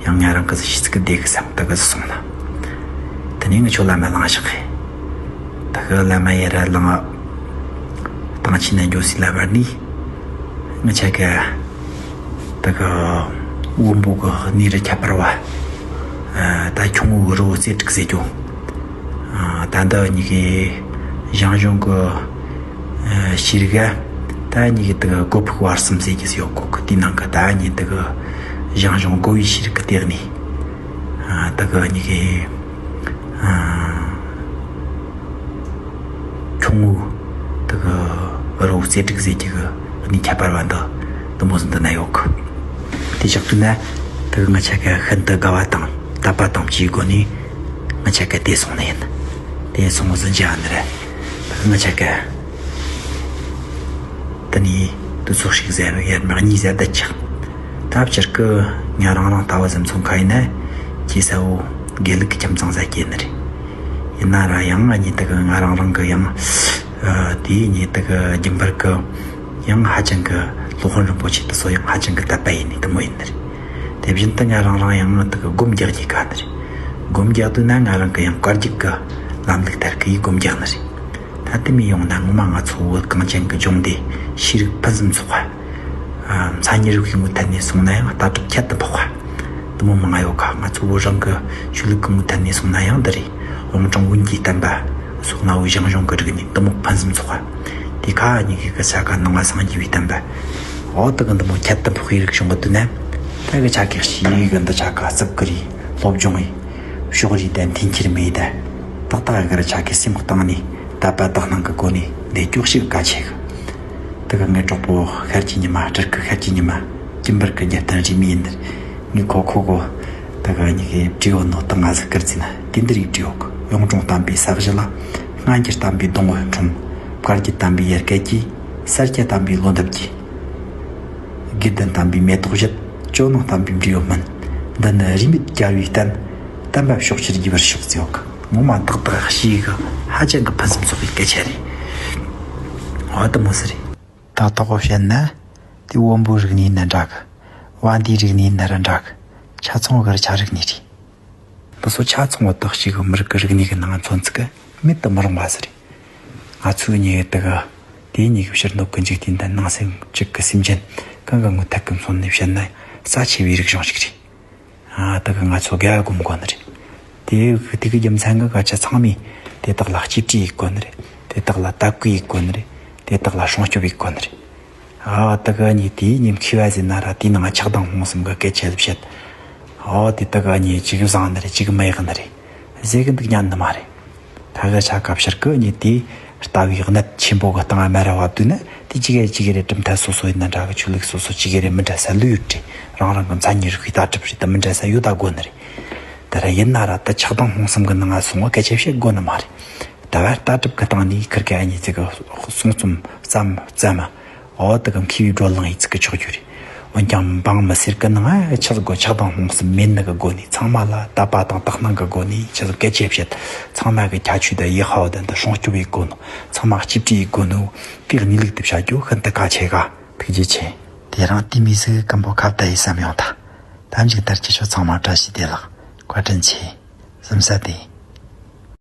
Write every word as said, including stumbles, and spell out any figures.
ཡང་ང་རང་གི་གཟི་ཤིས་ཀི་བདེ་གི་སམ་ད་གི་སོང་ན། དེ་ནས་ང་ཆོ་བླ་མ་ལངས་བཞག་གི། ད་གི་བླ་མ་ཡར་ར་ལངས། སྟེང་ཆེན་ན་འགྱོ་སའི་ལམ་བར་ནས། ང་ཆ་ག་ད་གི་བོན་པོ་གི་གནས་རི་ཁྱད་པར་བ། ད་ཁྱུང་བོ་གི་རི་བོ་རྩེ་དྲུག་ཟེར་རྒྱུ། ད་འདི་གཉིས་ཀའི་ཞང་ཞུང་གི་ཤེས་རིག་ག་ད་གཉིས་ཀའི་ད་གི་གོ་ཕུག་བར་གསུམ་ཟེར་གྱི་ཡོད་གོ་གི། དེའི་ནང་གི་ད་གཉིས་ད་གི་ཞང་ཞུང་གོ་བའི་ཤེས་རིག་གི་སྟེང་ནས། ད་གི་གཉིས་ཀའི་ཁྱུང་བོ་ད་གི་རི་བོ་རྩེ་དྲུག་ཟེར་གྱི་གི་གནས་ཁྱད་པར་བ་འདི་འདི་མོ་ཟིག་འདི་ན་ཡོད་གི། དེ་ཞག་དུས་ན་ད་གི་ང་ཆ་ག་ཤིན་ཏུ་དགའ་བ་དང་དད་པ་དང་བཅས་སྒོ་ནས་ང་ཆ་ག་དེ་སོང་ནི་ཡིན། དེ་སོང་ཟིན་ཅི་ཨ་ནི་རེད། ད་གི་ང་ཆ་ག་དེ་ནས་དུས་ཚོད་ཞིག་ཟེར་ཡར་མ་གཉིས་ཟེར་བསྡད་ཆགས། ད་སྤྱིར་གི་ང་རང་རང་ལྟ་བུ་ཟིག་མཚོན་ཁ་ཡིན་ན་ཁྱེད་ས་བོ་དགེ་ལུགས་ཀྱི་ཁྱིམ་ཚང་ཟ་སྐྱེས་ནི་རེད། ཡིན་ན་ར་ཡང་ང་གཉིས་ད་གི་ང་རང་རང་གི་ཡང་དེའི་གཉིས་ད་གི་རྒྱུན་པར་གི་ཡང་ཧ་ཅང་གི་སློབ་དཔོན་རིན་པོ་ཆེ་དེ་ཚོ་ཡང་ཧ་ཅང་གི་དད་པ་ཡིན་ནི་དེ་མོ་ཡིན་ནི་རེད། དེ་བཞིན་དུ་ང་རང་རང་ཡང་ད་གི་སྒོམ་རྒྱག་རྒྱུ་ག་ནི་རེད། སྒོམ་རྒྱག་དུས་ན་ང་རང་གི་ཡང་བཀའ་བརྒྱུད་གི་ལམ་ལུགས་ལྟར་གི་ཡིས་སྒོམ་རྒྱག་ནི་རེད། ད་དེ་མི་ཡོང་ན་ངོ་མ་ང་ཚོ་བོད་གངས་ཅན་གི་ལྗོངས་འདི་ཤེས་རིག་ཕུན་སུམ་ཚོགས་པ། མཚན་ཉིད་རིག་པའི་ངོས་ཐད་ནས་སོང་ན་ཡང་ལྟ་གྲུབ་ཁྱད་དུ་འཕགས་པ། འདི་མོ་མང་ང་ཡོད་ཁ། ང་ཚོ་བོད་རང་གི་ཆོས་ལུགས་ཀྱི་ངོས་ཐད་ནས་སོང་ན་ཡང་འདི་རེད། རོང་ཅང་བོན་གྱི་བསྟན་པ་སོགས་ན་བོད་ཞང་ཞུང་གི་རིག་གནས་འདི་མོ་ཕུན་སུམ་ཚོགས་པ། དེ་ཁ་གཉིས་ཀྱི་གི་ས་ག་ནང་ང་སངས་རྒྱས་པའི་བསྟན་པ། འོ་ད་གི་འདི་མོ་ཁྱད་དུ་འཕགས་པའི་རིག་གཞུང་གི་དུས་ན། ད་གི་ཆ་གི་ཤེས་གི་འདི་ཆ་ག་རྩུབ་གི་རེད། སློབ་སྦྱོང་ཡིན། ཕྱོགས་རིས་དང་འཐེན་འཁྱེར་མེད་ད། ཏག་ཏག་གི་ར་ཆ་གི་སེམས་གཏིང་ནས་དད་པ་དག་སྣང་གི་སྒོ་ནས་འདི་སྐྱོག་ཞིག་ག་ཆེ་གི། ད་གི་ངའི་གྲོགས་པོ་ཤར་གྱི་ཉི་མ་སྤྲུལ་སྐུ་ཤར་གྱི་ཉི་མ་ཀིམ་པར་གི་རྒྱལ་བསྟན་རིས་མེད་ཡིན་ནི། ངས་ཁོ་ཁོ་གོ་ད་ག་གཉིས་ཀའི་བྲིས་ཡོད་ནོ་ད་ང་ཟིག་ཀིར་ཙི་ན་དེ་འདི་རིགས་བྲིས་ཡོད་གི། གཡུང་དྲུང་བསྟན་པའི་ས་གཞི་ལ། སྔ་འགྱུར་བསྟན་པའི་སྡོང་བོ་འཁྲུངས། བཀའ་བརྒྱུད་བསྟན་པའི་ཡལ་ག་གྱིས། ས་སྐྱ་བསྟན་པའི་ལོ་འདབ་ཀྱིས། དགེ་ལྡན་བསྟན་པའི་མེ་ཏོག་བཞད། ཇོ་ནང་བསྟན་པའི་འབྲས་བུ་སྨིན། འདི་ནི་རིས་མེད་རྒྱལ་བའི་བསྟན། བསྟན་པ་ཕྱོགས་བཅུར་རྒྱས་པར་ཤོག་ཅེས་ཡོད་གི། ངོ་མ་ཏག་ཏག་ཤེས་གི། ཧ་ཅང་གི་ཕུན་སུམ་ཚོགས་པའི་སྐད་ཆ་རེད། འོ་དེ་མོ་ཟིག་རེད། ད་ཐོག་གོ་བཤད་ན། དེ་བོན་པོའི་རིག་གནས་ན་འདྲ་གི། བན་དེའི་རིག་གནས་ན་ར་འདྲ་གི། ཆ་ཚང་བོ་གི་ར་ཆ་རིག་གནས་རེད། འདི་ཚོ་ཆ་ཚང་བོ་དག་ཞིག་གི་མི་རིགས་ཀྱི་རིག་གནས་ཀྱི་ནང་མཚོན་ཚིག་གི་མེད་དུ་མི་རུང་བ་ཟིག་རེད། ང་ཚོའི་ཉེ་དུ་གི་དེའི་ཉེ་གི་ཕྱིར་འདོད་ཀྱི་འཇིག་རྟེན་དང་ནང་སེམས་བཅུད་ཀྱི་སེམས་ཅན་གང་གི་ངོ་ཐད་ཀྱི་མཚོན་ནས་བཤད་ན་རྩ་ཆེ་བའི་རིག་གཞུང་ཞིག་རེད། ཨ་ད་གི་ང་ཚོ་དགེ་བ་སྒོམ་དགོས་ནི་རེད། དེ་དེ་གི་རྒྱུ་མཚན་གི་སྐད་ཆ་ཚང་མས་དེ་དག་ལ་གཅེས་སྤྲས་ཡེད་དགོས་ནི་རེད། དེ་དག་ལ་དད་གུས་ཡེད་དགོས་ནི་རེད། དེ་དག་ལ་སྲུང་སྐྱོབ་ཡེད་དགོས་ནི་རེད། ཨ་ད་གི་ཉིད་དེའི་ཉིན་མཁས་པ་ཟེར་ན་ར་དེའི་ནང་ཆགས་སྡང་རྨོངས་གསུམ་གི་སྐད་ཆ་ལ་བཤད། ཨོ་དེ་ད་གི་ཉིད་ཅིག་བཟང་ནི་རེད། ཅིག་མི་ཡག་ནི་རེད་ཟེར་གི་འདུག་ཉན་ནི་མ་རེད། ད་གི་ཆ་སྐབས་ཕྱིར་གི་ཉིད་དེ་ལྟ་བའི་གནད་ཆེན་པོ་གི་སྟེང་དམའ་ར་བབ་དུས་ན་དེ་ཅིག་གི་ཅིག་གི་རེད། གྲུབ་མཐའ་སོ་སོ་ཡིན་ན་འདྲ་གི། ཆོས་ལུགས་སོ་སོ་ཅིག་གི་རེད། མི་འདྲ་ས་ལོས་ཡོད་རེད། རང་རང་གི་མཚན་ཉིད་རིག་པའི་ལྟ་གྲུབ་རེད། ད་མི་འདྲ་ས་ཡོད་ད་དགོས་ནི་རེད། དེ་ར་ཡིན་ན་ར་ད་ཆགས་སྡང་རྨོངས་གསུམ་གི་ནང་ང་སོང་བ་སྐད་ཆ་བཤད་དགོས་ནི་མ་རེད། ད་བར་ལྟ་གྲུབ་གི་སྟེང་ནས་ཁིར་གི་ཨ་ཉི་ཚེ་གི་གསུང་རྩོམ་བརྩམས་བརྩམས། འོ་དེ་གི་མཁས་པའི་བགྲོ་གླེང་ཡིས་ཚིག་གི་ཆོག་རྒྱུ་རེད། འོན་ཀྱང་འབངས་མི་སེར་གི་ནང་ང་ཆི་ཟིག་གོ་ཆགས་སྡང་རྨོངས་གསུམ་མེད་ནི་གི་སྒོ་ནས། ཚང་མ་ལ་དད་པ་དང་དག་སྣང་གི་སྒོ་ནས་ཆི་ཟིག་སྐད་ཆ་བཤད། ཚང་མ་གི་ཁྱད་ཆོས་དང་ཡི་ཧ་བ་དང་དུ་སྲུང་སྐྱོབ་ཡེད་དགོས་ནོ། ཚང་མ་གཅེས་སྤྲས་ཡེད་དགོས་ནོ། དེ་གནས་ལུགས་དེ་བྱ་རྒྱུ་ཤིན་ཏུ་གལ་ཆེ་ག། ཐུགས་རྗེ་ཆེ། དེ་རིང་དེ་མི་ཟིག་སྐམ་པོ་ཁ་བརྡ་ཡེད་བསམ་ཡོང་ད། ད་མཇུག་མཐར་ཁྱེད་ཆོ་ཚང་མ་བཀྲ་ཤིས་བདེ་ལེགས། བཀའ་དྲིན་ཆེ། གཟིམ་ས་བདེ།